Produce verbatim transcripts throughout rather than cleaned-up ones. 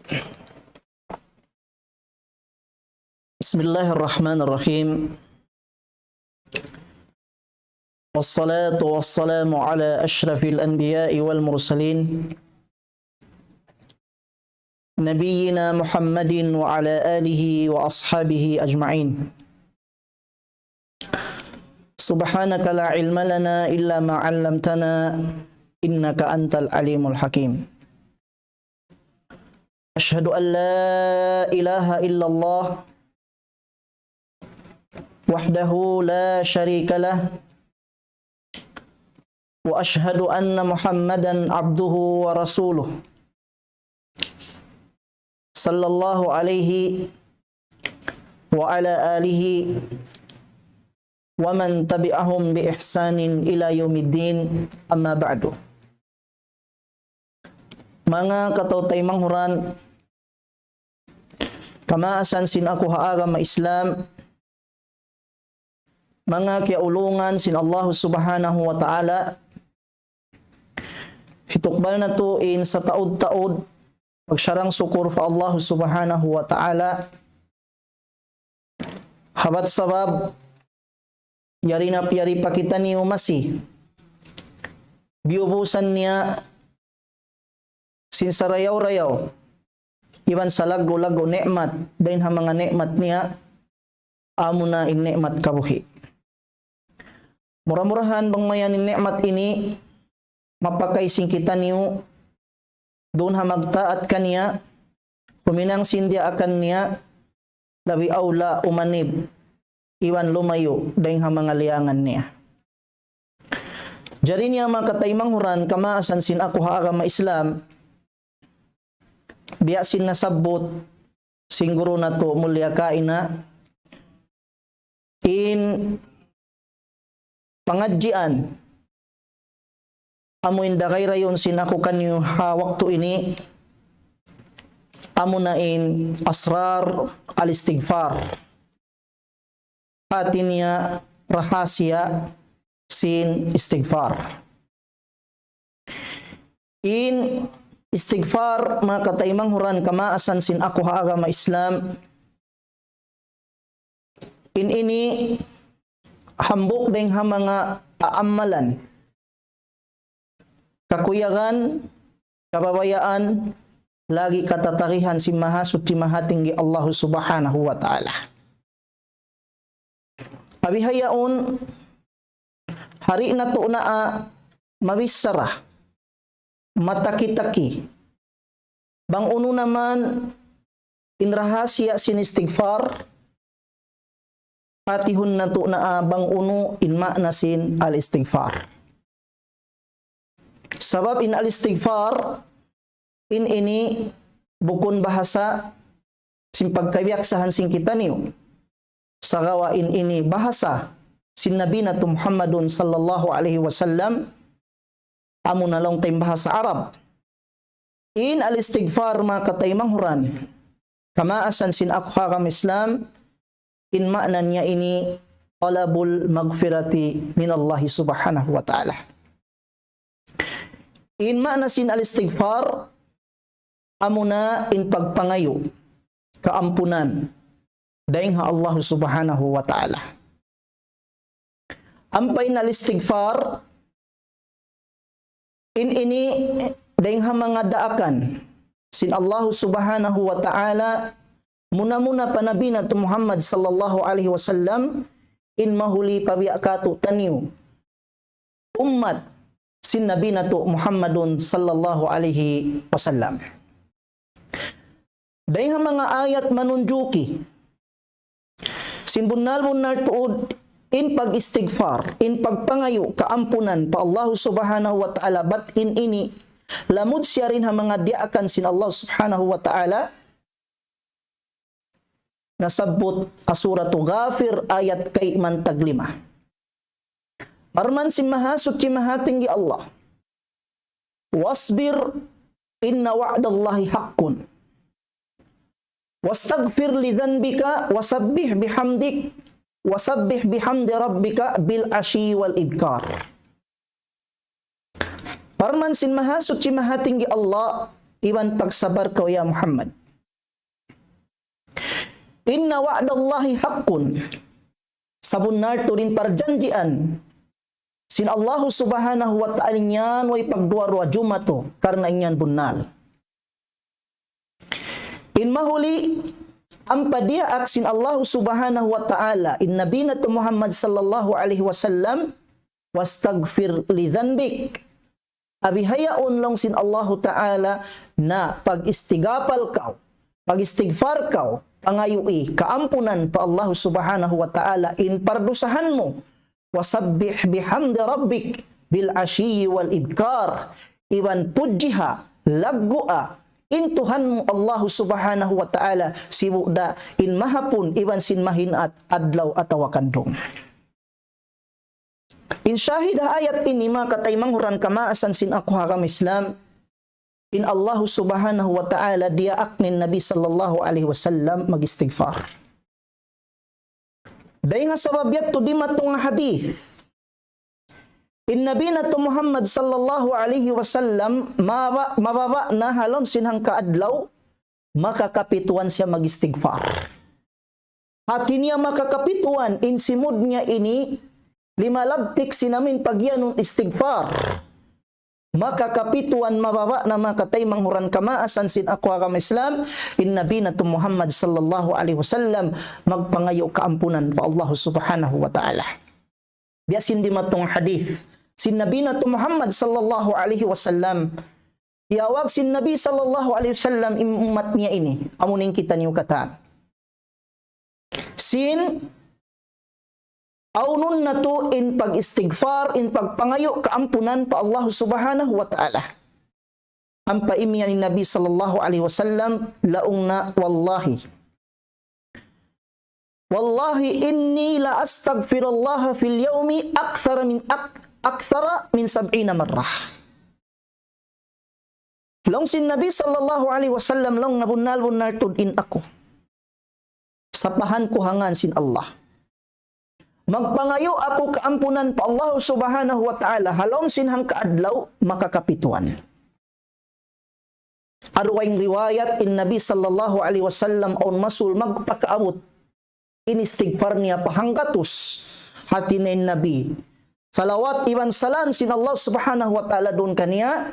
بسم الله الرحمن الرحيم. والصلاة والسلام على أشرف الأنبياء والمرسلين، نبينا محمد وعلى آله وأصحابه أجمعين. سبحانك لا علم لنا إلا ما علمتنا إنك أنت العليم الحكيم. أشهد أن لا إله إلا الله وحده لا شريك له، وأشهد أن محمدا عبده ورسوله، صلى الله عليه وعلى آله ومن تبعهم بإحسان إلى يوم الدين، أما بعد. Manga kataw-taymanghuran, kamaasan sin aku ha agama Islam, manga kiyaulungan sin Allah Subhanahu wa Ta'ala, hitukbal natu' in sataud-taud pagsarang-sukur pa Allah Subhanahu wa Ta'ala, habat sabab yari na yari pa kitaniyu masi biyubusan niya sin sarayaw-rayaw iban salaggu'-laggu' ni'mat dayn ha manga ni'mat niya, amuna in ni'mat kabuhi'. Mura-murahan bang mayan in ni'mat ini mapakay sin kitaniyu duun ha magtaat kaniya, huminang sin diyaakan niya, labi awla umanib iban lumayu' dayn ha manga liyangan niya. Jari niya manga kataymanghuran, kamaasan sin aku ha agama Islam, biya' sin nasabbut sin guru natu' mulliya kaina, in pangadjian amu in dagay rayun sin aku kaniyu ha waktu ini, amuna in asrar al-istighfar. Hati niya rahasiya sin istighfar. In istighfar, manga kataymanghuran, kamaasan sin aku ha agama Islam, in ini hambuuk dayn ha manga aamalan, kakuyagan, kababayaan, lagi' katatarihan sin Mahasuchi Mahatinggi Allah Subhanahu wa Ta'ala. Abi hayaun, hari natu' naa mabichara, mataki-taki bang unu naman in rahasiya sin istighfar, hatihun natu' naa bang unu in maana sin al-istighfar. Sabab in al-istighfar, in ini bukun bahasa sin pagkabiyaksahan sin kitaniyu. Sagawa' in ini bahasa sin Nabi natu' Muhammadun sallallahu alayhi wasallam, amuna laung ta in bahasa Arab. In al-istighfar, manga kataymanghuran, kamaasan sin aku ha agama Islam, in maana niya ini talabul maghfirati minallahi subhanahu wa ta'ala. In maana sin al-istighfar, amuna in pagpangayu' kaampunan dayn ha Allah Subhanahu wa Ta'ala. Ampa in al-istighfar, in ini dayn ha manga daakan sin Allah Subhanahu wa Ta'ala, muna-muna pa Nabi natu' Muhammad sallallahu alayhi wasallam, in mahuli pa biya' katu'taniyu ummat sin Nabi natu' Muhammadun sallallahu alayhi wasallam. Dayn ha manga ayat manunjuki sin bunnal-bunnal tuud in pag-istighfar, in pagpangayu' kaampunan pa Allah Subhanahu wa Ta'ala, bat in ini lamud siya dayn ha manga diyaakan sin Allah Subhanahu wa Ta'ala, nasabbut ha Suratu Ghafir ayat kayman taglima. Parman sin Mahasuchi Mahatinggi Allah, واصبر إن وعد الله حق واستغفر لذنبك وسبح بحمدك وسبح بحمد ربك بالعشي والإبكار. Parman sin Mahasuchi Mahatinggi Allah, iban pagsabar kaw ya Muhammad. إن وعد الله حق. Sabunnal tuud in parjanjian sin Allahu Subhanahu wa Ta'ala, in yan way pagduwa-ruwa jumatu, karna' in yan bunnal. In mahuli, ampa diyaak sin Allahu Subhanahu wa Ta'ala in Nabi natu' Muhammad sallallahu alayhi wasallam, واستغفر لذنبك. Abi hayaun laung sin Allahu Ta'ala na pag-istigapal kaw, pag-istigfar kaw, pangayui kaampunan pa Allahu Subhanahu wa Ta'ala in pardusahan mu. وسبح بحمد ربك بالعشي والإبكار. Iban pudjiha, laggua, in Tuhan mu Allahu Subhanahu wa Ta'ala, sibu' da in mahapun, iban sin mahinaat, adlaw atawa kandung. In shahid ha ayat ini, manga kataymanghuran kamaasan sin aku ha agama Islam, in Allahu Subhanahu wa Ta'ala diyaak in Nabi sallallahu alayhi wasallam mag-istigfar. Dayn ha sabab yadtu dimatung ha hadith, in Nabi natu' Muhammad sallallahu alayhi wasallam, maba-, mababa' na ha lawm sin hangka adlaw, makakapituan siya mag-istigfar. Hati niya makakapituan in simud niya ini, lima labtik sin amin pagiyanun istigfar. Makakapituan mababa' na, manga kataymanghuran kamaasan sin aku ha agama Islam, in Nabi natu' Muhammad sallallahu alayhi wasallam magpangayu' kaampunan pa Allah Subhanahu wa Ta'ala. Biya' sin dimatung hadith sin Nabi natu' Muhammad sallallahu alayhi wasallam, tiyawag sin Nabi sallallahu alayhi wasallam in ummat niya ini, amu in kitaniyu katan. Sin awnun natu' in pag-istigfar, in pagpangayu' kaampunan pa Allah Subhanahu wa Ta'ala. Ampa imiyan in Nabi sallallahu alayhi wasallam, laung niya, والله، والله إني لأستغفر الله في اليوم أكثر من أك-، أكثر من سبعين مرة. Laung sin Nabi sallallahu alayhi wasallam, laung niya, bunnal-bunnal tuud in aku, sapahan ku ha ngan sin Allah, magpangayu' aku kaampunan pa Allah Subhanahu wa Ta'ala ha lawm sin hangka adlaw makakapituan. Ha dugaing riwayat, in Nabi sallallahu alayhi wasallam awn masul magpakaabut in istigfar niya pa hanggatus. Hati niya in Nabi, salawat iban salam sin Allah Subhanahu wa Ta'ala duun kaniya,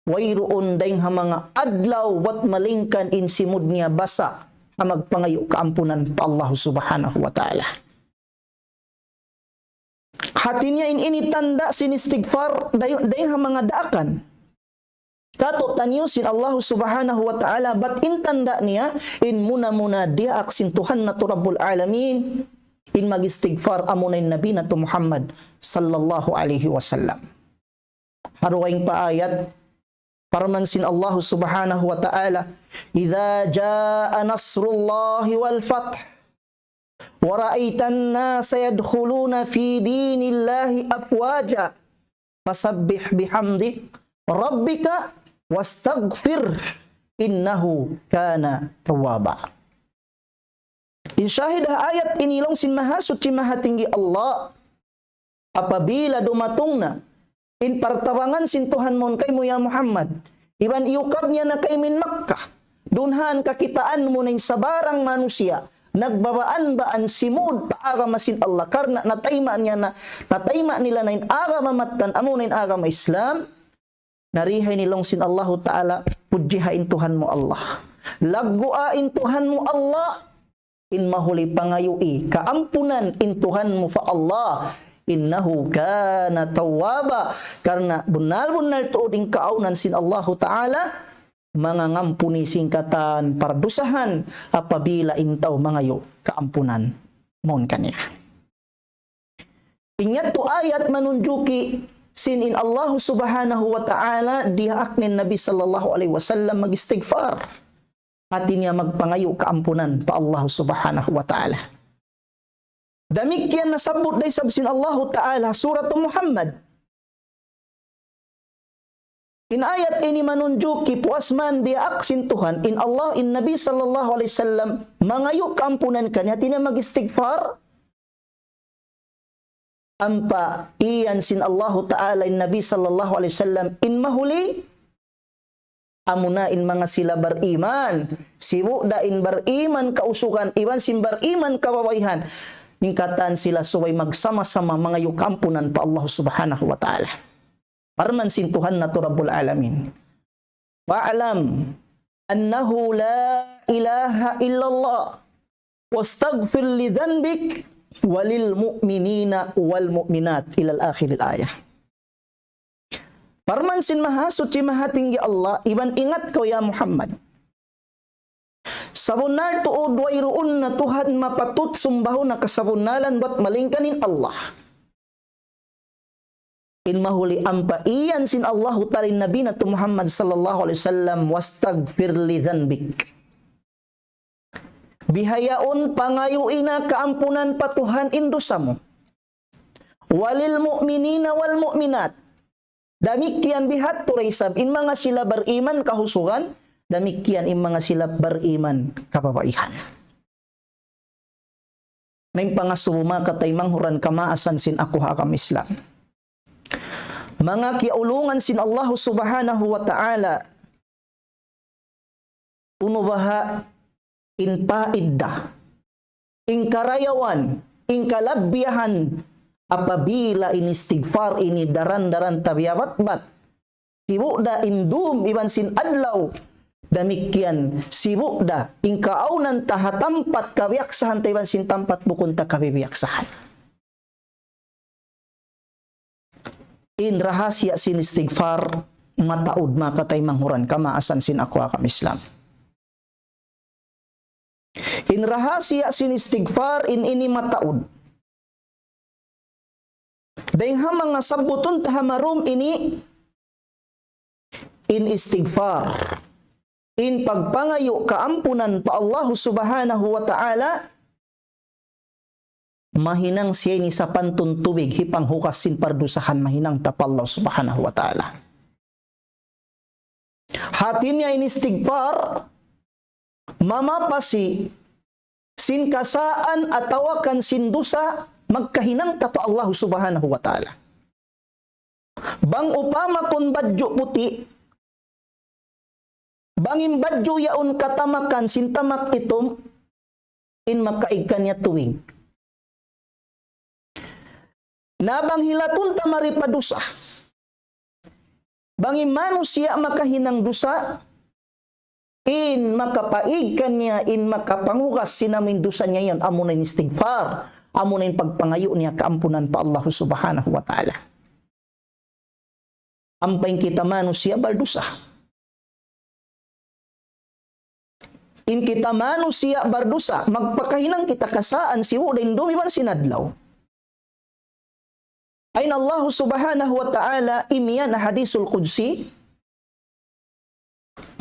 wayruun dayng ha manga adlaw bat malaingkan in simud niya basa' ha magpangayu' kaampunan pa Allah Subhanahu wa Ta'ala. Hati niya in ini tanda' sin istigfar day-, dayng ha manga daakan. Katu'taniyu sin Allah Subhanahu wa Ta'ala, bat in tanda' niya, in muna-muna diyaak sin Tuhan natu' Rabbul Alamin in mag-istigfar, amuna in Nabi natu' Muhammad sallallahu alayhi wasallam. Ha dugaing pa ayat, parman sin Allah Subhanahu wa Ta'ala, إذا جاء نصر الله والفتح ورأيت الناس يدخلون في دين الله أفواجا فسبح بحمد ربك واستغفره إنه كان توابا. In shahid ha ayat ini laung sin Mahasuchi Mahatinggi Allah, apabila dumatung na in partabangan sin Tuhan mu kaymu ya Muhammad, iban iyukab niya na kaymu in Makkah, dunhan kakitaan mu na in sabarang manusiya' nagbabaan-baan simud pa agama sin Allah, karna' natayma' niya na, natayma' nila na in agama mattan, amuna in agama Islam, narihay ini laung sin Allahu Ta'ala, pudjiha in Tuhan mu Allah. Laggua in Tuhan mu Allah, in mahuli pangayui kaampunan in Tuhan mu pa Allah. إنه كان توابا. Karna' bunnal-bunnal tuud in kaawnan sin Allahu Ta'ala, mangangampuni sin katan pardusahan apabila in tau mangayu' kaampunan mawn kaniya. In yadtu ayat manunjuki sin in Allah Subhanahu wa Ta'ala diyaak in Nabi sallallahu alayhi wasallam mag-istigfar. Hati niya magpangayu' kaampunan pa Allah Subhanahu wa Ta'ala. Damikkiyan nasabbut da isab sin Allah Ta'ala, Surat Muhammad. In ayat ini manunjuki puas man diyaak sin Tuhan, in Allah, in Nabi sallallahu alayhi wasallam, mangayu' kaampunan kaniya, hati niya mag-istigfar, ampa iyan sin Allahu Ta'ala in Nabi sallallahu alayhi wasallam in mahuli, Amuna in manga sila bariman. Sibu' da in bariman kausugan, iban sin bariman kababaihan. In katan sila subay magsama-sama mangayu' kaampunan pa Allah Subhanahu wa Ta'ala. Parman sin Tuhan natu' Rabbul Alamin. فاعلم أنه لا إله إلا الله واستغفر لذنبك وللمؤمنين والمؤمنات إلى آخر الآية. Parman sin Mahasuchi Mahatinggi Allah, iban ingat kaw ya Muhammad. Sabunnal tuud wayruun na Tuhan mapatut sumbahun ha kasabunnalan bat malaingkan in Allah. In mahuli ampa iyan sin Allahu Ta'ala in Nabi natu' Muhammad sallallahu alayhi wasallam, واستغفر لذنبك. Bihaun pangayu' na kaampunan pa Tuhan in dusa mu. وللمؤمنين والمؤمنات. Damikkiyan biya' hādtu da isab in manga sila bariman kahusugan, damikkiyan in manga sila bariman kababaihan. Na in pangasubu manga kataymanghuran kamaasan sin aku ha agama Islam. Manga kiyaulungan sin Allah Subhanahu wa Ta'ala, unu baha' in paidda, in karayawan, in kalabbihan, apabila in istighfar ini daran-daran ta biyabatbat. Sibu' da in dum iban sin adlaw. Damikkiyan, sibu' da in kaawnan ta ha tampat kabiyaksahan ta iban sin tampat bukun ta kabibiyaksahan. In rahasiya sin istighfar mataud manga kataymanghuran kamaasan sin aku ha agama Islam. In rahasiya sin istighfar in ini mataud. Dayng ha manga sabbutun ta ha marum ini in istighfar. In pagpangayu' kaampunan pa Allah Subhanahu wa Ta'ala, mahinang siya ini sapantun tubig, hipanghugas sin pardusahan mahinang ta pa Allah Subhanahu wa Ta'ala. Hati niya in istighfar, mamapasi sin kasaan atawa kan sin dusa, magkahinang ta pa Allah Subhanahu wa Ta'ala. Bang upama kun badju' puti', bang in badju' yaun katamakan sin tamak itum, in makaig kaniya tubig. Na bang hilatun ta mari pa dusa. Bang in manusiya' makahinang dusa, in makapaig kaniya, in makapanghugas sin amuin dusa niya yan, amuna in istighfar, amuna in pagpangayu' niya kaampunan pa Allah Subhanahu wa Ta'ala. Ampa in kita manusiya' bardusa. In kita manusiya' bardusa, magpakahinang kita kasaan sibu' da in dum iban sin adlaw. Ayn Allah Subhanahu wa Ta'ala imiyan ha Hadisul Qudsi,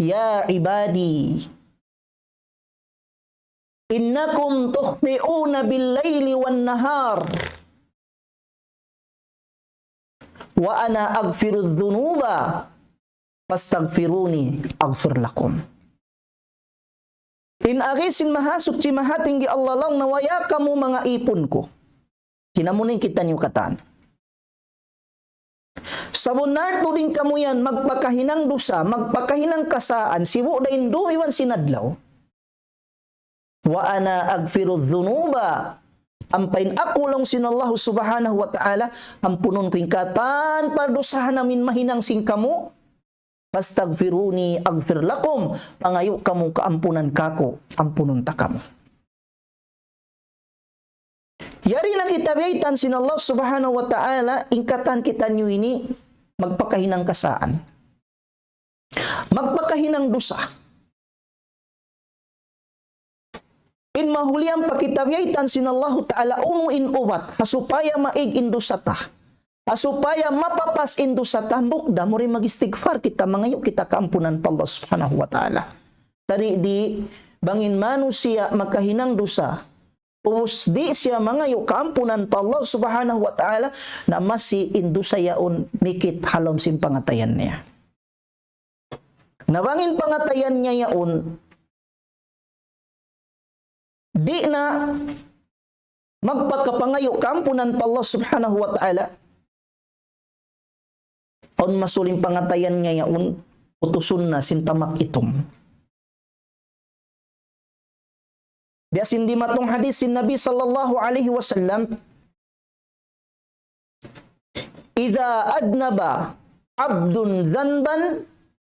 يا عبادي إنكم تخطئون بالليل والنهار وأنا أغفر الذنوب فاستغفروني أغفر لكم. In agi sin Mahasuchi Mahatinggi Allah laung niya, "Way kamu manga īpun ku." Kinamuning kitaniyu katan. Sabunnal tuud in kamu yan magpakahinang dusa, magpakahinang kasaan, sibu' da in dum iban sin adlaw. وأنا أغفر الذنوب. Ampa in aku laung sin Allah Subhanahu wa Ta'ala, ampunun ku in katan pardusahan amuin mahinang sin kamu. فاستغفروني أغفر لكم. Pangayu' kamu kaampunan kāku', ampunun ta kamu. Yari na kita biyaytaan sin Allah Subhanahu wa Ta'ala, in katan kitaniyu ini magpakahinang kasaan. Magpakahinang dusa. In mahuli ampa kita biyaytaan sin Allahu Ta'ala unu in ubat, ha supaya maig in dusa ta. Ha supaya mapapas in dusa ta, hambuuk da amura in mag-istighfar kita, mangayu' kita kaampunan pa Allah Subhanahu wa Ta'ala. Tari di, bang in manusiya' makahinang dusa, ubus di' siya mangayu' kaampunan pa Allah Subhanahu wa Ta'ala, na masi in dusa yaun mikit ha lawm sin pangatayan niya. Na bang in pangatayan niya yaun, di' na magpakapangayu' kaampunan pa Allah Subhanahu wa Ta'ala, awn masul in pangatayan niya yaun, utusun na sin tamak itum. Biya' sin dimatung hadith sin Nabi sallallahu alayhi wasallam, إذا أذنب عبد ذنبا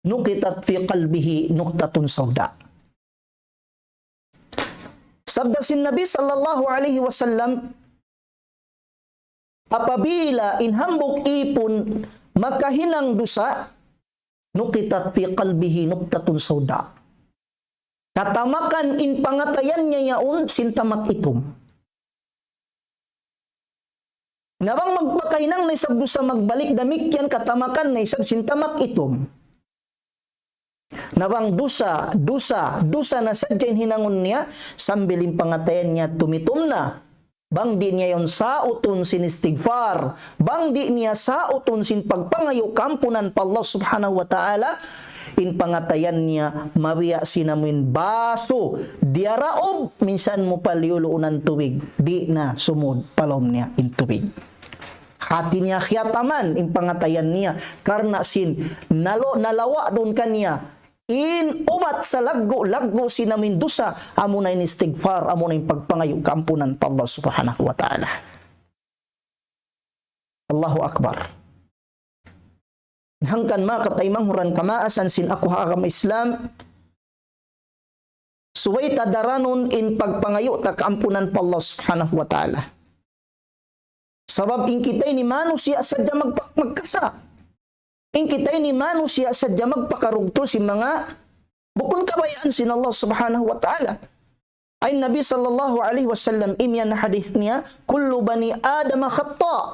نكتت في قلبه نكتة سوداء. Sabda sin Nabi sallallahu alayhi wasallam, apabila in hambuuk īpun makahinang dusa, نكتت في قلبه نكتة سوداء. Katamakan in pangatayan niya yaun sin tamak itum. Na bang magpakahinang na isab dusa magbalik, damikkiyan katamakan na isab sin tamak itum. Na bang dusa, dusa, dusa na sadja in hinangun niya, sambil in pangatayan niya tumitum na. Bang di' niya yaun sautun sin istighfar, bang di' niya sautun sin pagpangayu' kaampunan pa Allah Subhanahu wa Ta'ala, in pangatayan niya mabiya' sin amuin basu, diyaraub, minsan mu pa liyuluunan tubig, di' na sumud pa lawm niya in tubig. Hati niya kiyataman in pangatayan niya, karna' sin nalo-, nalawa' duun kaniya in ubat salaggu'-laggu' sin amuin dusa, amuna in istighfar, amuna in pagpangayu' kaampunan pa Allah Subhanahu wa Ta'ala. Allahu Akbar. Hangkan manga kataymanghuran kamaasan sin aku ha agama Islam, subay ta daranun in pagpangayu' ta kaampunan pa Allah Subhanahu wa Ta'ala. Sabab in kita ini manusiya' sadja magpa-, magkasa. In kita ini manusiya' sadja magpakarugtu' sin manga bukun kabayaan sin Allah Subhanahu wa Ta'ala. Awn Nabi sallallahu alayhi wasallam imiyan hadith niya, كل بني آدم خطاء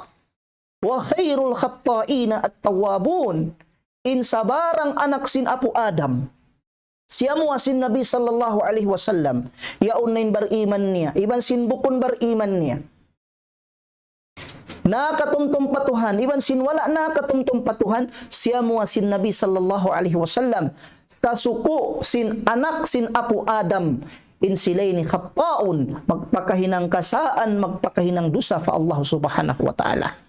وخير الخطائين التوابون. In sabarang anak sin apu' Adam, siyamuwa sin Nabi sallallahu alayhi wasallam, yaun na in bariman niya, iban sin bukun bariman niya. Nakatumtum pa Tuhan, iban sin wala' nakatumtum pa Tuhan, siyamuwa sin Nabi sallallahu alayhi wasallam. Sasuku' sin anak sin apu' Adam, in sila ini khatta'un, magpakahinang kasaan, magpakahinang dusa pa Allah Subhanahu wa Ta'ala.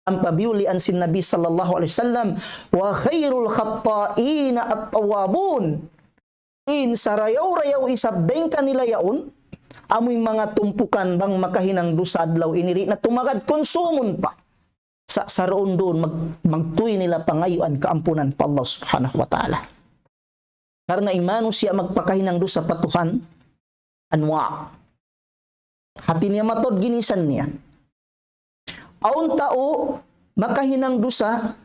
Ampa biyulian sin Nabi sallallahu alayhi wasallam, وخير الخطائين التوابون. In sarayaw-rayaw isab dayn kanila yaun, amuin manga tumpukan bang makahinang dusa adlaw ini di' na tumagad kunsumun pa. Sa-, saruun-duun mag-, magtuy nila pangayuan kaampunan pa Allah Subhanahu wa Ta'ala. Karna' in manusiya' magpakahinang dusa pa Tuhan, anwa'. Hati niya mataud ginisan niya. Awn tau makahinang dusa,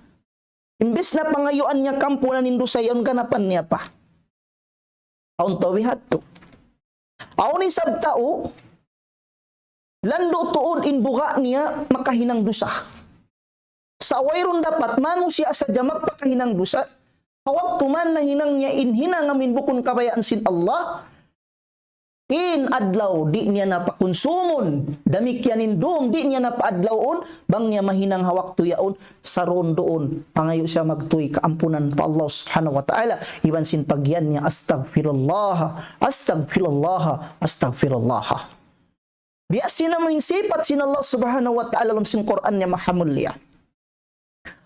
imbis na pangayuan niya kaampunan in dusa yaun, ganapan niya pa. Awn tau biya' hādtu. Awn isab tau, landu' tuud in buga' niya makahinang dusa. Sa' wayruun dapat manusiya' sadja magpakahinang dusa, ha waktu man nahinang niya in hinang amuin bukun kabayaan sin Allah, in adlaw di' niya na pakunsumun, damikkiyan in dum di' niya na paadlawun, bang niya mahinang ha waktu yaun, saruun-duun, pangayu' siya magtuy kaampunan pa Allah Subhanahu wa Ta'ala, iban sin pagiyan niya, أستغفر الله، أستغفر الله، أستغفر الله. Biya' sin amuin sipat sin Allah Subhanahu wa Ta'ala ha lawm sin Qur'an niya mahamulliya.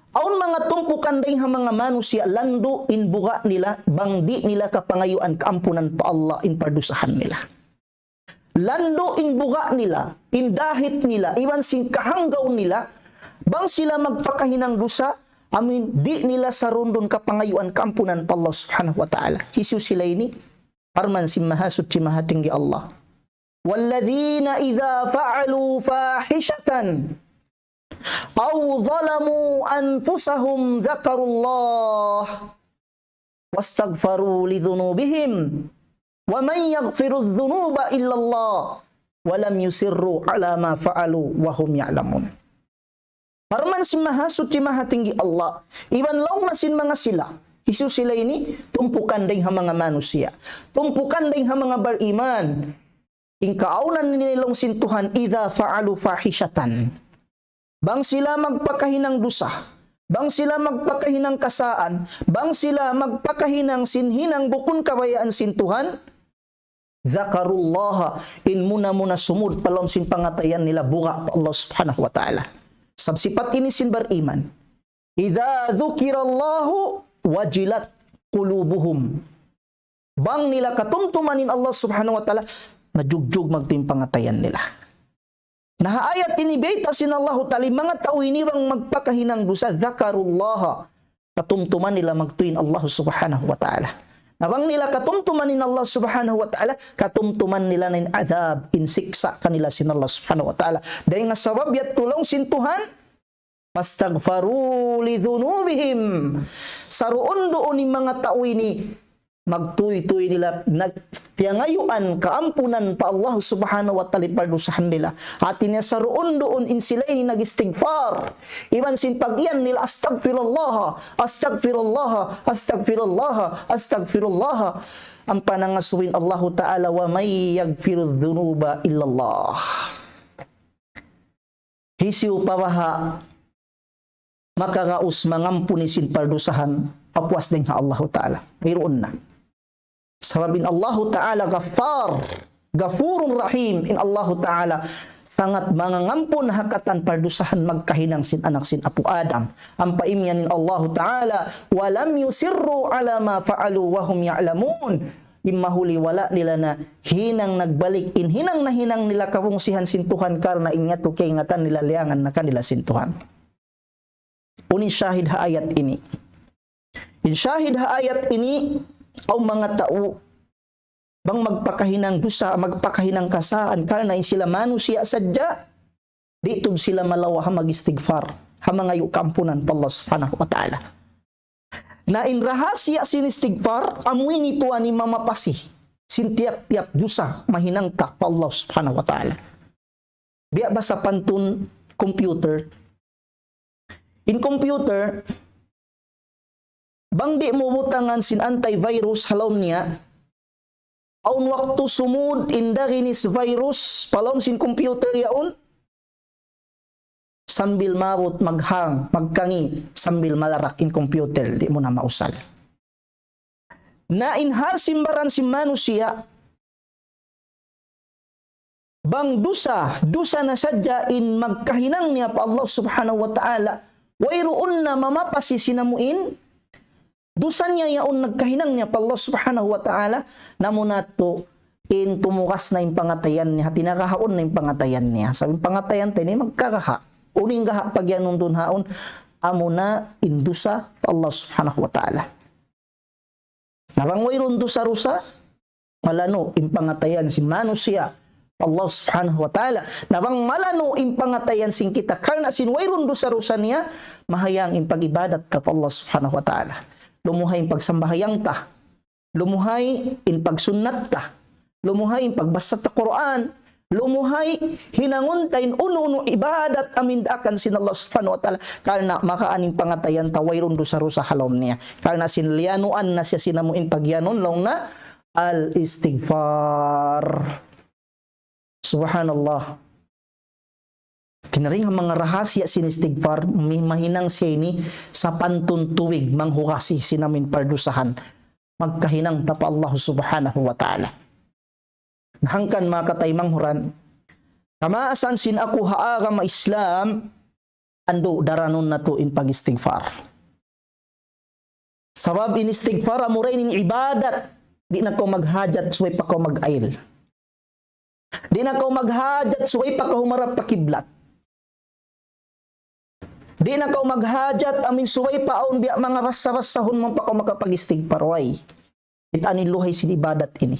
Awn manga tumpukan dayn ha manga manusiya' landu' in buga' nila bang di' nila kapangayuan kaampunan pa Allah in pardusahan nila. Landu' in buga' nila, in dahit nila, iban sin kahanggaw nila, bang sila magpakahinang dusa, amuin di' nila saruun-duun kapangayuan kaampunan pa Allah Subhanahu wa Ta'ala. Hisiyu sila ini? Parman sin Mahasuchi Mahatinggi Allah. والذين إذا فعلوا فاحشة أو ظلموا أنفسهم ذكروا الله فاستغفروا لذنوبهم ومن يغفر الذنوب إلا الله ولم يصروا على ما فعلوا وهم يعلمون. Parman sin Mahasuchi Mahatinggi Allah, iban laung na sin manga sila, hisiyu sila ini, tumpukan dayn ha manga manusiya', tumpukan dayn ha manga bariman. In kaawnan nila laung sin Tuhan, إذا فعلوا فاحشة. Bang sila magpakahinang dusa, bang sila magpakahinang kasaan, bang sila magpakahinang sin hinang bukun kabayaan sin Tuhan, ذكروا الله, in muna-muna sumud pa lawm sin pangatayan nila buga' pa Allah Subhanahu wa Ta'ala. Sabab sipat ini sin bariman. إذا ذكر الله وجلت قلوبهم. Bang nila katumtuman in Allah Subhanahu wa Ta'ala, majugjug magtuy in pangatayan nila. Na ha ayat ini bayta' sin Allahu Ta'ala, in manga tau ini bang magpakahinang dusa, ذكروا الله. Katumtuman nila magtuy in Allah Subhanahu wa Ta'ala. Na bang nila katumtuman in Allah Subhanahu wa Ta'ala, katumtuman nila na in adhab, in siksa' kanila sin Allah Subhanahu wa Ta'ala. Dayn ha sabab yadtu laung sin Tuhan, فاستغفروا لذنوبهم. Saruun-duun in manga tau ini, magtuy-tuy nila, nagpiyangayuan kaampunan pa Allah Subhanahu wa Ta'ala pardusahan nila. Hati niya saruun-duun in sila ini nag-istighfar. Iban sin pag-iyan nila, "Astagfirullah, astagfirullah, astagfirullah, astagfirullah." Ampa nangasubu in Allahu Ta'ala, ومن يغفر الذنوب إلا الله. Hisiyu pa baha' makagaus mangampun sin pardusahan, apuas dayn ha Allahu Ta'ala. Mayruun na. Sabab in Allahu Ta'ala Ghaffar, Ghafurur Rahim, in Allahu Ta'ala sangat mangangampun ha katan pardusahan magkahinang sin anak sin apu' Adam. Ampa imiyan in Allahu Ta'ala, ولم يصروا على ما فعلوا وهم يعلمون. In mahuli wala' nila na hinang nagbalik, in hinang nahinang nila kabungsihan sin Tuhan karna' in yadtu kaingatan nila liyangan na kanila sin Tuhan. Unu in shahid ha ayat ini? In shahid ha ayat ini, awn manga tau, bang magpakahinang dusa, magpakahinang kasaan, karna' in sila manusiya' sadja, di' tuud sila malawa' ha mag-istighfar, ha mangayu' kaampunan pa Allah Subhanahu wa Ta'ala. Na in rahasiya sin istighfar, amu ini tuwan in mamapasi sin tiyap-tiyap dusa mahinang ta pa Allah Subhanahu wa Ta'ala. Biya' ba sapantun computer. In computer, bang di' mu butangan sin antivirus ha lawm niya, awn waktu sumud in daginis virus pa lawm sin computer yaun, sambil maabut maghang, magkangi', sambil malarak in computer, di' mu na mausal. Na in hal sin baran sin manusiya', bang dusa, dusa na sadja in magkahinang niya pa Allah Subhanahu wa Ta'ala, wayruun na mamapasi sin amu in dusa niya yaun nagkahinang niya pa Allah Subhanahu wa Ta'ala, na amu na tuud in tumugas na in pangatayan niya, hati niya gahaun na in pangatayan niya. Sabab in pangatayan ta ini magkagaha'. Unu in gaha' pagiyanun duun haun, amu na in dusa pa Allah Subhanahu wa Ta'ala. Na bang wayruun dusa-rusa, malanu' in pangatayan sin manusiya' pa Allah Subhanahu wa Ta'ala. Na bang malanu' in pangatayan sin kita karna' sin wayruun dusa-rusa niya, mahayang in pag-ibadat ta pa Allah Subhanahu wa Ta'ala. Lumuhay in pagsambahayang ta. Lumuhay in pagsunnat ta. Lumuhay in pagbasa ta Qur'an. Lumuhay hinangun ta in unu-unu ibadat amu in daakan sin Allah Subhanahu wa Ta'ala. Karna' makaan in pangatayan ta wayruun dusa-rusa ha lawm niya. Karna' sin liyanuan na siya sin amu in pagiyanun laung na al-istighfar. Subhanallah. Tinaring ha manga rahasiya sin istighfar, mi-, mahinang siya ini sapantun tubig manghugasi sin amu in pardusahan. Magkahinang ta pa Allah Subhanahu wa Ta'ala. Hangkan manga kataymanghuran, kamaasan sin aku ha agama Islam, andu' daranun natu' in pag-istighfar. Sabab in istighfar amura ini in ibadat, di' na kaw maghajat subay pa kaw mag-ayl. Di' na kaw maghajat subay pa kaw humarap pa kiblat. Di' na kaw maghajat amu in subay pa awn biya' manga basa-basahun mu pa kaw makapag-istighfar, way. Kitaa niyu in luhay sin ibadat ini.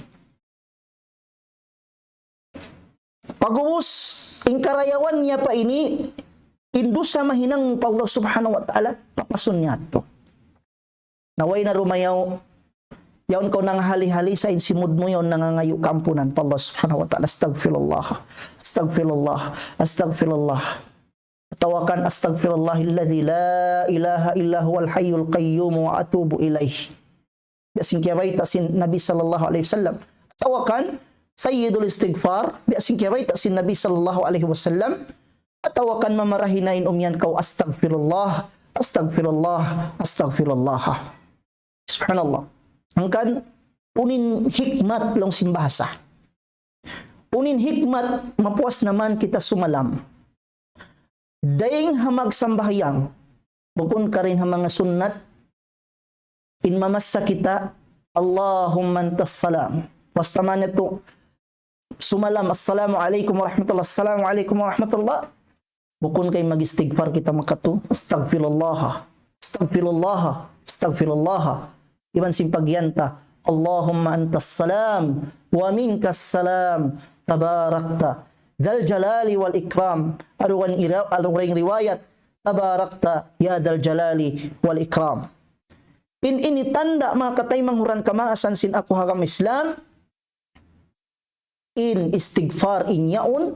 Pag'ubus, in karayawan niya pa ini, in dusa mahinang pa Allah Subhanahu wa Ta'ala, papasun niya yadtu. Na way na dumayaw, yaun kaw nanghali-hali sa in simud mu yaun nangangayu' kaampunan pa Allah Subhanahu wa Ta'ala. Astagfirullah, astagfirullah, astagfirullah. Atawa kan, "Astagfirullahilladzi la ilaha illa huwal hayyul qayyum wa atubu ilaih." Biya' sin kiyabayta' sin Nabi sallallahu alayhi wasallam. Atawa kan, "Sayyidul istighfar," biya' sin kiyabayta' sin Nabi sallallahu alayhi wasallam. Atawa kan mamarahi na in umiyan kaw, "Astagfirullah, astagfirullah, astagfirullah." Subhanallah. Hangkan, unu in hikmat laung sin bahasa. Unu in hikmat mapuas na man kita sumalam. Dayng ha magsambahayang, bukun karin ha manga sunnat, In mamassa kita, Allahumma antas salam. Basta man yadtu, sumalam, "Assalamu alaykum wa rahmatullah, assalamu alaykum wa rahmatullah." Bukun kay mag-istighfar kita makatu, "Astaghfirullah, astaghfirullah, astaghfirullah." Iban sin pagiyan ta, "Allahumma antas salam, wa minkas salam, tabarakta, dzal jalali wal ikram." Aru in ira-, aru in riwayat, "Tabarakta, ya dzal jalali wal ikram." In ini tanda' manga kataymanghuran kamaasan sin aku ha agama Islam, in istighfar in yaun,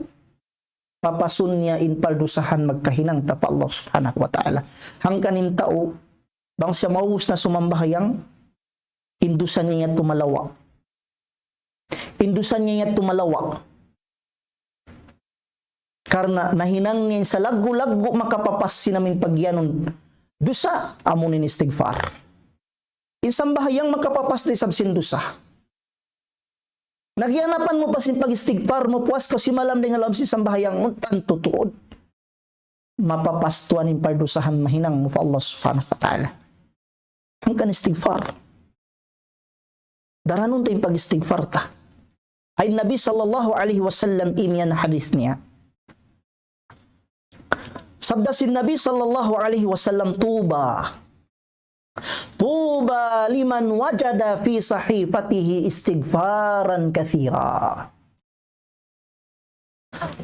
papasun niya in paldusahan magkahinang ta pa Allah Subhanahu wa Ta'ala. Hangkan in tau, bang siya maubus na sumambahayang, in dusa niya yadtu malawa'. In dusa niya yadtu malawa'. Karna' nahinang niya in salaggu'-laggu' makapapas sin amu in pagiyanun dusa, amu in istighfar. In sambahayang makapapas da isab sin dusa. Nagiyanapan mu pa sin pag-istighfar mu, puas kaw simalam dayn ha lawm sin sambahayang mu, tantu tuud mapapas tuud in paldusahan mahinang mu pa Allah Subhanahu wa Ta'ala. Hangkan istighfar. Daranun ta in pag-istighfar ta. Ay Nabi sallallahu alayhi wasallam imiyan hadith niya. Sabda sin Nabi sallallahu alayhi wasallam, "Tuba. Tuba liman wajada fi sahifatihi istighfaran kathira."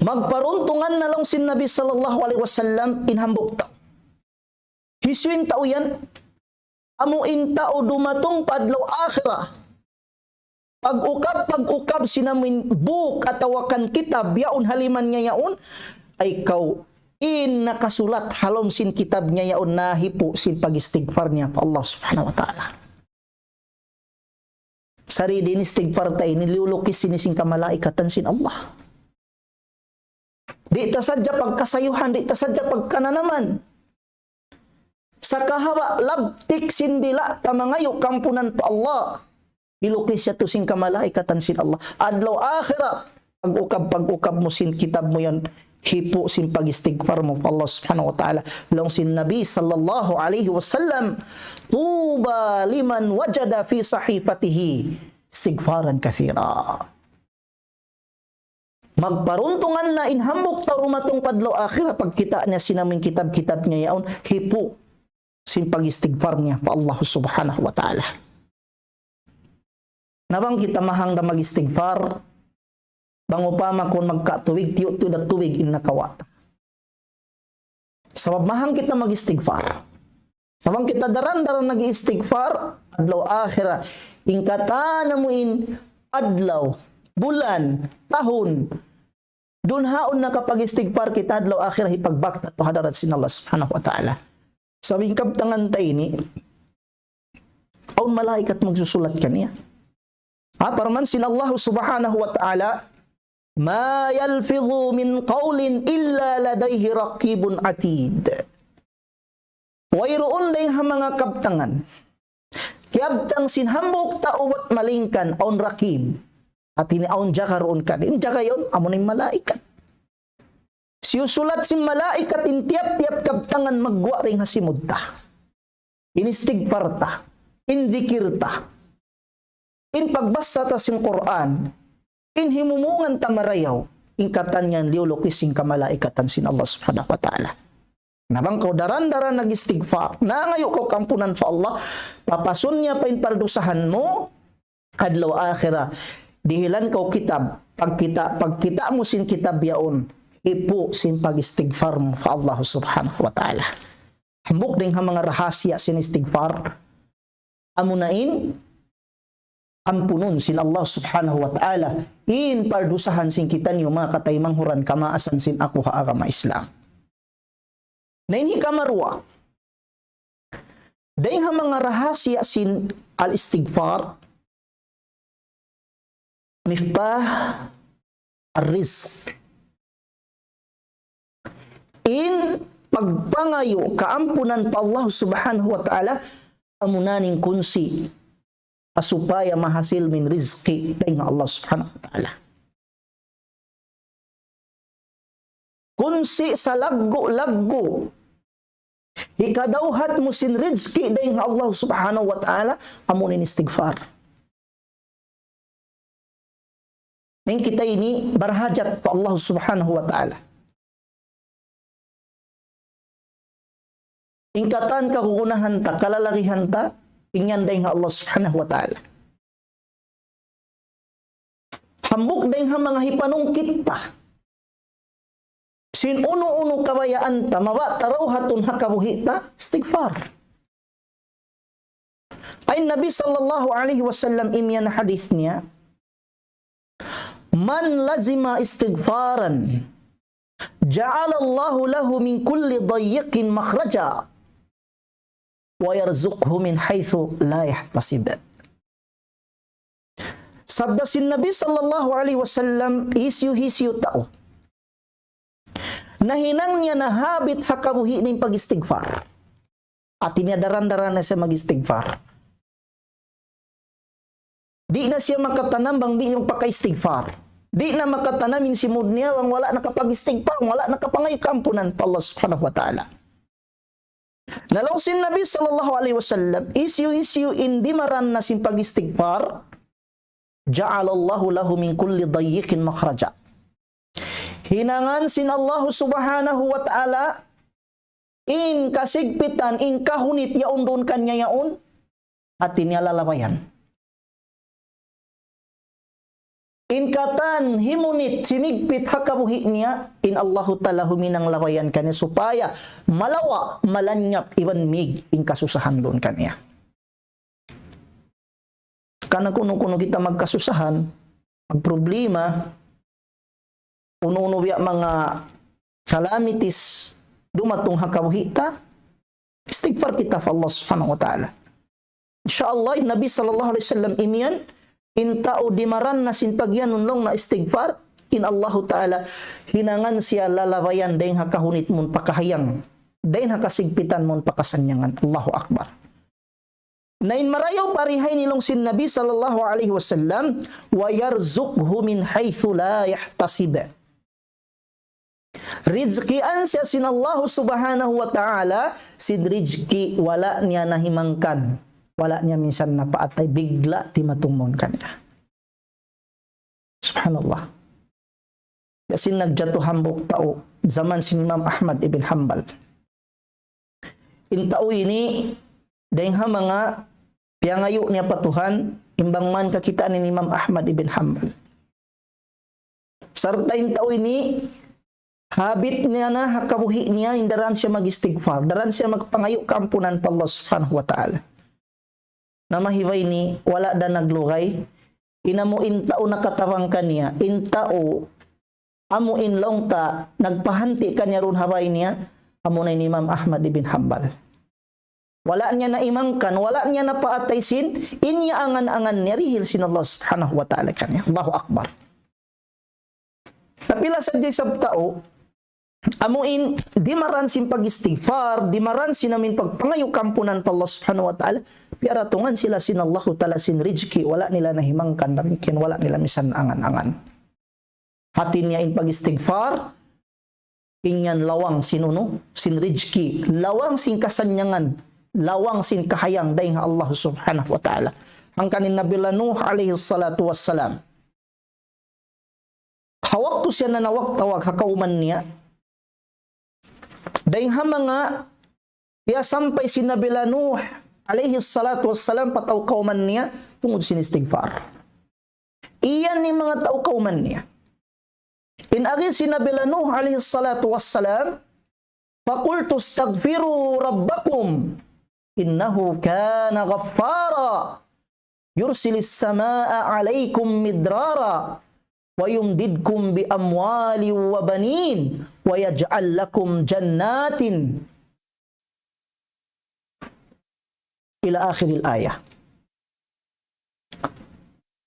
Magparuntungan na laung sin Nabi sallallahu alayhi wasallam in hambuuk tau. Hisiyu in tau yan? Amu in tau dumatung pa adlaw akhirat. Pag-ukab, pag-ukab sin amu in buk atawa kan kitab yaun ha lima niya yaun, ay kaw in nakasulat ha lawm sin kitab niya yaun nahipu' sin pag-istighfar niya pa Allah Subhanahu wa Ta'ala. Sari di' in istighfar ta ini liyulukis ini sin kamalaikatan sin Allah. Di' ta sadja pagkasayuhan, di' ta sadja pagkananaman. Sa' kahaba' labtik sin dila' ta mangayu' kaampunan pa Allah, ilukis yadtu sin kamalaikatan sin Allah. Adlaw akhirat, pag-ukab, pag-ukab mu sin kitab mu yan, hipu' sin pag-istighfar mu pa Allah Subhanahu wa Ta'ala. Laung sin Nabi sallallahu alayhi wasallam, "Tuba liman wajada fi sahifatihi istighfaran kathira." Magparuntungan na in hambuuk tau dumatung pa adlaw akhirat, pagkita' niya sin amu in kitab-kitab niya yaun, hipu' sin pag-istighfar niya pa Allah Subhanahu wa Ta'ala. Na bang kita mahang da mag-istighfar, bang upama kunu' magkatubig, tiyu'-tiyu' da tubig in nakawa' ta. Sabab mahang kita mag-istighfar. Sabab kita daran-daran nag-istighfar, adlaw akhirat. In katan amu in adlaw, bulan, tahun, duun haun nakapag-istighfar kita, adlaw akhirat hipagbak ta tu hadarat sin Allah Subhanahu wa Ta'ala. Sabab in kabtangan ta ini, awn malaikat magsusulat kaniya. Ha, parman sin Allah Subhanahu wa Ta'ala, "Ma yalfidhu min qawlin illa ladayhi raqibun atid." Wayruun dayng ha manga kabtangan, kiyabtang sin hambuuk tau bat malaingkan awn raqib. Hati niya awn jaga duun kaniya. In jaga yaun, amu in malaikat. Siyusulat sin malaikat in tiyap-tiyap kabtangan magguwa' dayng ha simud ta. In istighfar ta, in dhikir ta, in pagbasa ta sin Qur'an, in himumungan ta marayaw, in katan yan liyulukis sin kamalaikatan sin Allah Subhanahu wa Ta'ala. Na bang kaw daran-daran nag-istighfar, nangayu' kaw kaampunan pa Allah, papasun niya pa in pardusahan mu, adlaw akhirat, dihilan kaw kitab, pagkita', pagkita' mu sin kitab yaun, hipu' sin pag-istighfar mu pa Allah Subhanahu wa Ta'ala. Hambuuk dayng ha manga rahasiya sin istighfar, amuna in ampunun sin Allah Subhanahu wa Ta'ala in pardusahan sin kitaniyu manga kataymanghuran kamaasan sin aku ha agama Islam. Na in hikaruwa, dayng ha manga rahasiya sin al-istighfar, miftah ar-rizq. In pagpangayu' kaampunan pa Allah Subhanahu wa Ta'ala, amuna in kunsi' ha supaya mahasil mu in rizki dayng ha Allah Subhanahu wa Ta'ala. Kunsi' salaggu'-laggu' Hikadawhat mu sin rizki dayn ha Allah Subhanahu wa Ta'ala, amu in istighfar. In kita ini barhajat pa Allah Subhanahu wa Ta'ala. In katan kagunahan ta, kalalagihan ta, in yan dayn ha Allah Subhanahu wa Ta'ala. Hambuuk dayn ha manga hipanungkit ta sin unu-unu kabayaan ta, mabaya' ta rawhatun ha kabuhi' ta, istighfar. Awn Nabi sallallahu alayhi wasallam imiyan hadith niya, من لزم استغفارا جعل الله له من كل ضيق مخرجا ويرزقه من حيث لا يحتسب. Sabda sin Nabi sallallahu alayhi wasallam, hisiyu-hisiyu tau nahinang niya na habit ha kabuhi' niya in pag-istighfar. Hati niya daran-daran na siya mag-istighfar. Di' na siya makatanam bang di' magpaka-istighfar. Di' na makatanam in simud niya bang wala' nakapag-istighfar, wala' nakapangayu' kaampunan pa Allah Subhanahu wa Ta'ala. Na laung sin Nabi sallallahu alayhi wasallam, hisiyu-hisiyu in dimaran na sin pag-istighfar, جعل الله له من كل ضيق مخرجا. Hinangan sin Allah Subhanahu wa Ta'ala in kasigpitan, in kahunit yaun duun kaniya yaun, hati niya lalabayan. In katan himunit simigpit ha kabuhi' niya, in Allahu Ta'ala huminang labayan kaniya supaya malawa', malanyap, iban mīg in kasusahan duun kaniya. Karna' kunu-kunu kita magkasusahan, magproblema, unu-unu biya' manga calamities dumatung ha kabuhi' ta, istighfar kita pa Allah Subhanahu wa Ta'ala. Insya Allah, in Nabi sallallahu alayhi wasallam imiyan, in tau dimaran na sin pagiyanun laung niya istighfar, in Allahu Ta'ala hinangan siya lalabayan dayn ha kahunit amun pakahayang, dayn ha kasigpitan amun pakasannyangan. Allahu Akbar. Na in marayaw pa dihayni laung sin Nabi sallallahu alayhi wasallam, ويرزقه من حيث لا يحتسب. Rizkian siya sin Allah Subhanahu wa Ta'ala, sin rizki wala' niya nahimangkan, wala' niya minsan napaatay, bigla' dimatung mawn kaniya. Subhanallah. Biya' sin nagjatu hambuuk tau, jaman sin Imam Ahmad ibn Hanbal. In tau ini, dayn ha manga piyangayu' niya pa Tuhan, in bang man kakitaan in Imam Ahmad ibn Hanbal. Sarta' in tau ini, habit niya na ha kabuhi' niya, in daran siya mag-istighfar, daran siya magpangayu' kaampunan pa Allah Subhanahu wa Ta'ala. Na mahibay ini, wala' da naglugay, in amu in tau nakatabang kaniya, in tau amu in laung ta nagpahanti' kaniya duun ha bāy niya, amu na in Imam Ahmad ibn Hanbal. Wala' niya naimangkan, wala' niya napaatay sin, in iyaangan-angan niya dihil sin Allah Subhanahu wa Ta'ala kaniya. Allahu Akbar. Na pila sadja isab tau, amu in dimaran sin pag-istighfar, dimaran sin amu in pagpangayu' kaampunan pa Allah Subhanahu wa Ta'ala, piyaratungan sila sin Allahu Ta'ala sin rizki, wala' nila nahimangkan, damikkiyan wala' nila minsan angan-angan. Hati niya in pag-istighfar, in yan lawang sin unu, sin rizki, lawang sin kasannyangan, lawang sin kahayang dayn ha Allah Subhanahu wa Ta'ala. Hangkan in Nabi Nuh alayhi salatu wassalam, ha waktu siya nanawag-tawag ha kawman niya, dayn ha manga piyasampay sin Nabi Nuh alayhi salatu wassalam pa tau kawman niya, tungud sin istighfar. Iyan in manga tau kawman niya. In agi sin Nabi Nuh alayhi salatu wassalam, فقلت استغفروا ربكم إنه كان غفارا يرسل السماء عليكم مدرارا ويمددكم بأموال وبنين ويجعل لكم جنات إلى آخر الآية.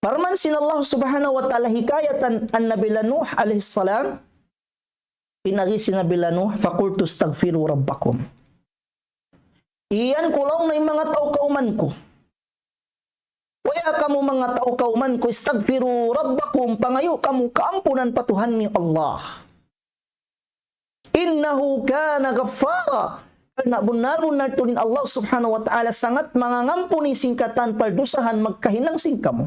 Parman sin Allah Subhanahu wa Ta'ala hikayatan an Nabi Nuh alayhi salam, in agi sin Nabi Nuh, فقلت استغفروا ربكم. Iyan ku laung niya in manga tau kawman ku. Way kamu manga tau kawman ku, استغفروا ربكم, pangayu' kamu kaampunan pa Tuhan niyu Allah. إنه كان غفارا. Karna' bunnal-bunnal tuud in Allah Subhanahu wa Ta'ala sangat mangangampun sin katan pardusahan magkahinang sin kamu.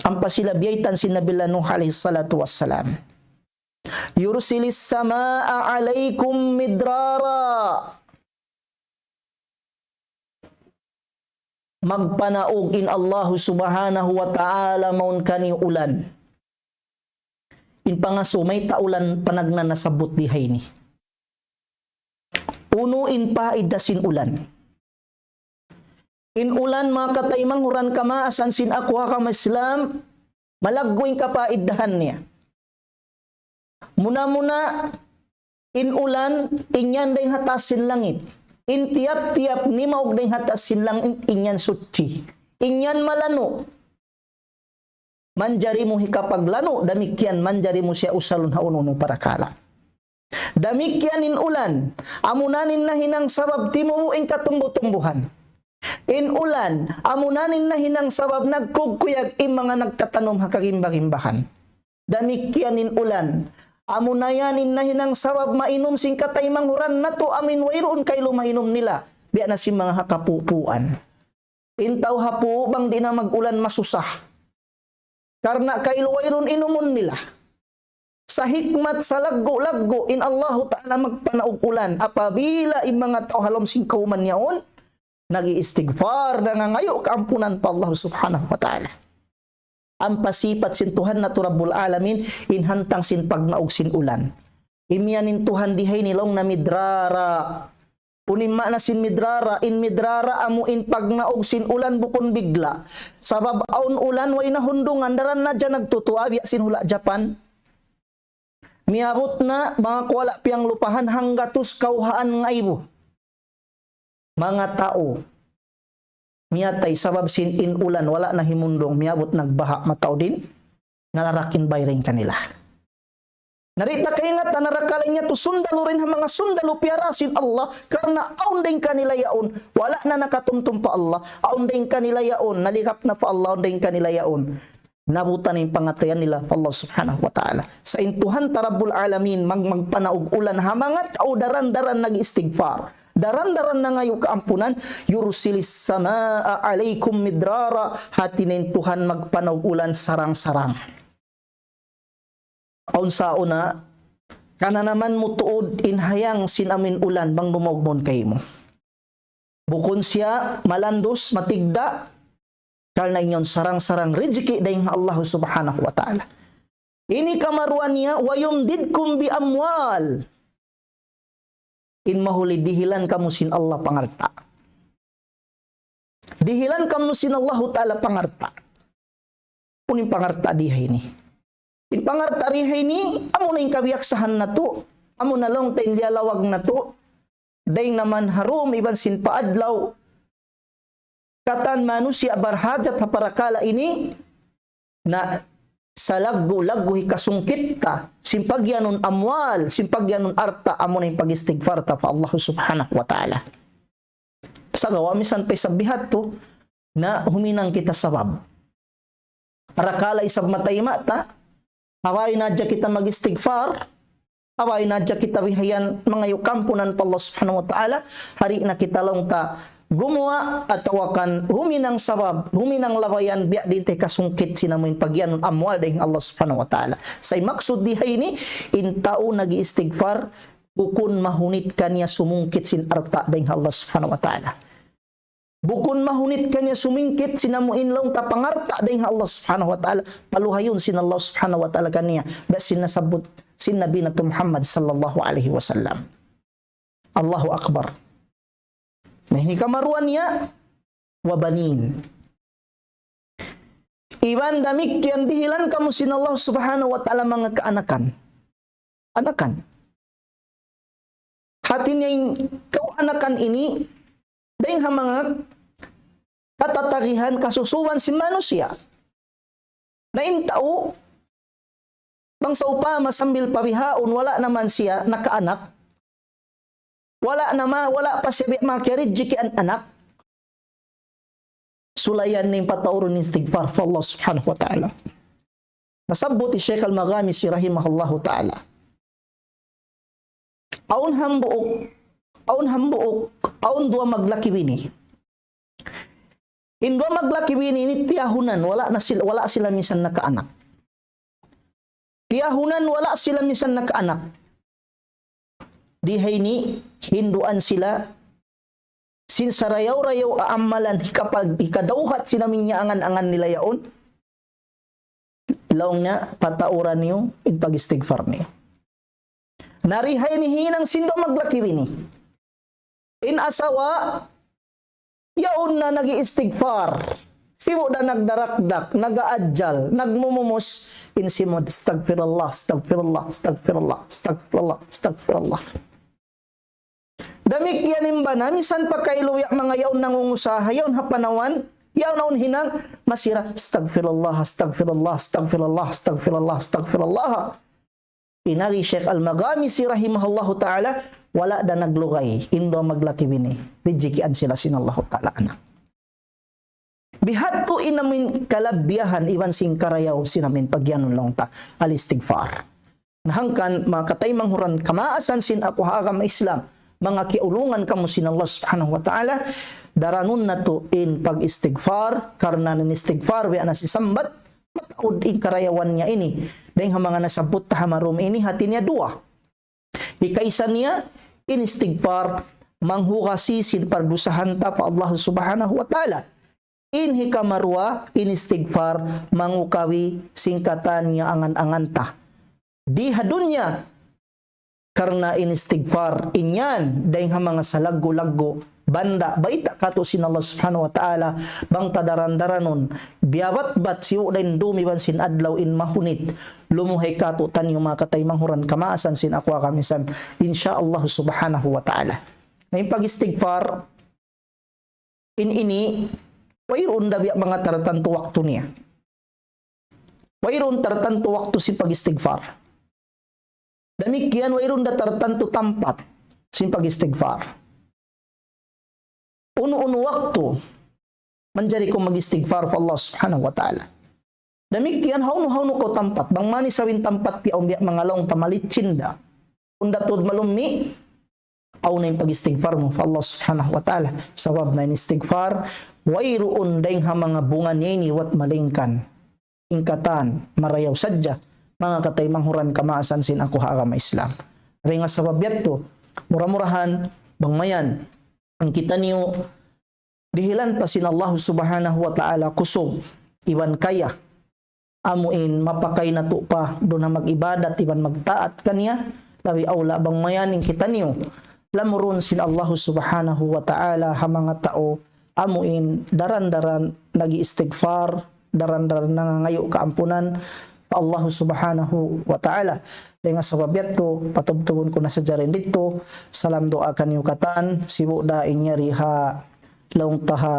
Ampa sila biyaytaan sin Nabi Nuh alayhi salatu wassalam. يرسل السماء عليكم مدرارا. Magpanaug in Allahu Subhanahu wa Ta'ala mawn kaniyu ulan. In pangasubu, mayta' ulan panagnaan nasabbut di ha ini. Unu in paidda sin ulan? In ulan, manga kataymanghuran, kamaasan sin aku ha agama Islam, malaggu' in kapaiddahan niya. Muna-muna, in ulan, in yan dayng ha taas sin langit. In tiyap-tiyap nimaug dayng ha taas sin langit, in yan suchi. In yan malanu'. Manjari mu hikapaglanu', damikkiyan manjari mu siya usalun ha unu-unu parakala'. Damikkiyan in ulan, amuna in nahinang sabab timubu' in katumbu-tumbuhan. In ulan, amuna in nahinang sabab nagkugkuyag in manga nagtatanum ha kagimba-gimbahan. Damikkiyan in ulan, amuna yan in nahinang sabab mainum sin kataymanghuran natu' amu in wayruun kailu mainum nila, biya' na sin manga ha kapupuan. In tau ha puu' bang di' na mag-ulan masusa. Karna' kailu wayruun inumun nila. Sa' hikmat, salaggu'-laggu' in Allahu Ta'ala magpanaug ulan apabila in manga tau ha lawm sin kawman yaun nag-iistigfar, nangangayu' kaampunan pa Allah Subhanahu wa Ta'ala. Ampa sipat sin Tuhan natu' Rabbul Alamin, in hantang sin pagnaug sin ulan. Imiyan in Tuhan di ha ini laung niya midrara. Unu in maana sin midrara? In midrara amu in pagnaug sin ulan bukun bigla'. Sabab awn ulan way na hundungan, daran na hadja nagtutuwa, biya' sin hula' Japan. Miyabut na manga kuwala' piyanglupahan hanggatus kawhaan ngaibu. Manga tau miyatay sabab sin in ulan, wala' na himundung, miyabut nagbaha', mataud in nalarak in bay dayn kanila. Na di' ta kaingatan, na rakala' niya tu sundalu dayn ha manga sundalu piyara sin Allah, karna' awn dayn kanila yaun, wala' na nakatumtum pa Allah, awn dayn kanila yaun, nalihap na pa Allah, awn dayn kanila yaun. Nabutan in pangatayan nila pa Allah Subhanahu wa Ta'ala. Sa' in Tuhan ta Rabbul Alamin, mag-, magpanaug ulan ha manga tau daran-daran nag-iistigfar. Daran-daran nangayu' kaampunan, يرسل السماء عليكم مدرارا, hati niya in Tuhan magpanaug ulan sarang-sarang. Awn sa una, kananaman mu tuud in hayang sin amu in ulan bang dumaug mawn kaymu. Bukun siya malandus, matigda', karna' in yan sarang-sarang rijiki' dayn ha Allah Subhanahu wa Ta'ala. Ini kamaruan niya, ويمددكم بأموال. In mahuli dihilan kamu sin Allah pangalta'. Dihilan kamu sin Allahu Ta'ala pangalta'. Unu in pangalta' di ha ini? In pangalta' di ha ini, amu na in kabiyaksahan natu', amu na laung ta in liyalawag natu', dayn naman ha dum iban sin pa adlaw, katan manusiya' barhajat ha parakala' ini, na salaggu'-laggu' hikasungkit ta sin pagiyanun amwal, sin pagiyanun alta', amu na in pag-istigfar ta pa Allah Subhanahu wa Ta'ala. Sagawa' misan pa isab biya' hādtu, na huminang kita sabab. Parakala' isab matay mata, abay na hadja kita mag-istigfar, abay na hadja kita bihayan mangayu' kaampunan pa Allah Subhanahu wa Ta'ala, di' na kita laung ta gumuwa' atawa kan huminang sabab, huminang labayan biya' diin ta hikasungkit sin amu in pagiyanun amwal dayn ha Allah Subhanahu wa Ta'ala. Sa' in maksud di ha ini, in tau nag-iistigfar, bukun mahunit kaniya sumungkit sin alta' dayn ha Allah Subhanahu wa Ta'ala. Bukun mahunit kaniya sumingkit sin amu in laung ta pangalta' dayn ha Allah Subhanahu wa Ta'ala, paluhayun sin Allah Subhanahu wa Ta'ala kaniya, biya' sin nasabbut sin Nabi natu' Muhammad sallallahu alayhi wasallam. Allahu Akbar. Na, ini kamaruan niya, وبنين. Iban damikkiyan dihilan kamu sin Allah Subhanahu wa Ta'ala manga kaanakan. Anakan. Hati niya in kaw anakan ini, dayn ha manga katatagihan kasusuban sin manusiya'. Na in tau, bang sawpama sambil pa bihaun, wala' na man siya nakaanak, wala' na ma-, wala' pa siya bi-, makiyarijiki an anak, sulayan niya in pataurun in istigfar pa Allah Subhanahu wa Ta'ala. Nasabbut hi Shaykh Al-Maghamisi rahimahullahu ta'ala. Awn hambuuk awn hambuuk, awn duwa maglaki bini. In duwa maglaki bini ini tiyahunan, wala' na sila, wala' sila minsan nakaanak. Tiyahunan, wala' sila minsan nakaanak. Di ha ini, hinduan sila, sin sarayaw-rayaw amalan, hikapag-, hikadawhat sin amin niya angan-angan nila yaun. Laung niya, patauran niyu in pag-istigfar niyu. Na di ha ini hinang sin duwa maglaki bini. In asawa, yaun na nag-iistigfar. Sibu' da nagdarakdak, nag-aajal, nagmumumus, in simud, "Astagfirullah, astagfirullah, astagfirullah, astagfirullah, astagfirullah." Damikkiyan in bana, misan pa kailu biya' manga yaun nangungusaha, yaun ha panawan, yaun awn hinang, masi ra, "Astagfirullah, astagfirullah, astagfirullah, astagfirullah, astagfirullah." In agi Sheikh Al-Maghamisi rahimahullahu ta'ala, wala' da naglugay, in duwa maglaki bini, rijikian sila sin Allahu ta'ala anak. Bihadtu in amin kalabihan iban sin karayaw sin amin pagiyanun laung ta, al-istigfar. Na hangkan, manga kataymanghuran kamaasan sin aku ha agama Islam, manga kiyaulungan kamu sin Allah Subhanahu wa Ta'ala, daranun natu' in pag-istigfar, karna' in istigfar, biya' na sin sambat, mataud in karayawan niya ini. Dayng ha manga nasabbut ta ha marum ini, hati niya duwa. Hikaisa niya, in istigfar, manghugasi sin pardusahan ta pa Allah Subhanahu wa Ta'ala. In hikamaruwa, in istigfar, mangukawi sin katan niya angan-angan ta. Di ha dunya, karna' in istigfar, in yan, dayng ha manga salaggu'-laggu', banda', bayta' katu' sin Allah Subhanahu wa Ta'ala, bang ta daran-daranun, biyabatbat siyu' dayn dum iban sin adlaw in mahunit, lumuhay katu' taniyu manga kataymanghuran kamaasan sin aku agama Islam, insya Allah Subhanahu wa Ta'ala. Na in pag-istigfar, in ini, wayruun da biya' manga tartantu waktu niya. Wayruun tartantu waktu sin pag-istigfar. Damikkiyan wayruun da tartantu tampat sin pag-istigfar. Unu-unu waktu manjari kaw mag-istigfar pa Allah Subhanahu wa Ta'ala. Damikkiyan hawnu-hawnu kaw tampat. Bang man isab in tampat ti awn biya' manga laung ta malicin da. Unda tuud malummi', awn na in pag-istigfar mu pa Allah Subhanahu wa Ta'ala. Sabab na in istigfar, wayruun dayng ha manga bunga niya ini wat malaingkan in katan, marayaw sadja, manga kataymanghuran kamaasan sin aku ha agama Islam. Dayn ha sabab yadtu, mura-murahan, bang mayan, in kitaniyu, dihilan pa sin Allah Subhanahu wa Ta'ala kusug, iban kaya, amu in mapakay natu' pa, duun na mag-ibadat, iban magtaat kaniya, labi awla bang mayan in kitaniyu, lamurun sin Allah Subhanahu wa Ta'ala, ha manga tau, amu in daran-daran nag-iistigfar, daran-daran nangangayu' kaampunan pa Allah Subhanahu wa Ta'ala. Dayn ha sabab yadtu, patubtubun ku na sadja dayn didtu, salam duwaa kaniyu katan, sibu' da in yari ha laung ta ha,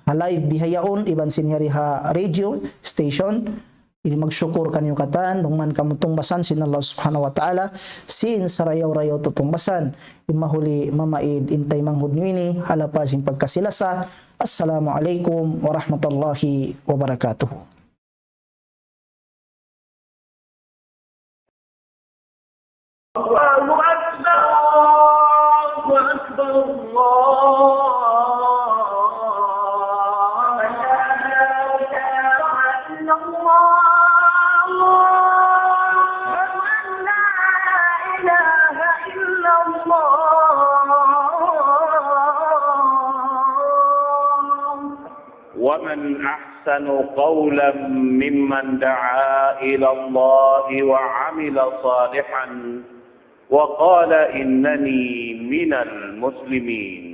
ha live bihaun, iban sin yari ha radio station, ini magsukur kaniyu katan, bang man kamu tungbasan sin Allah Subhanahu wa Ta'ala, sin sarayaw-rayaw tutungbasan. In mahuli mamaid in taymanghud niyu ini, ha lapal sin pagkasi-lasa. Assalamu alaykum warahmatullahi wabarakatuh. الله أكبر، الله أكبر، الله أكبر. لا إله إلا الله. أشهد أن لا إله إلا الله. ومن أحسن قولا ممن دعا إلى الله وعمل صالحا وقال إنني من المسلمين.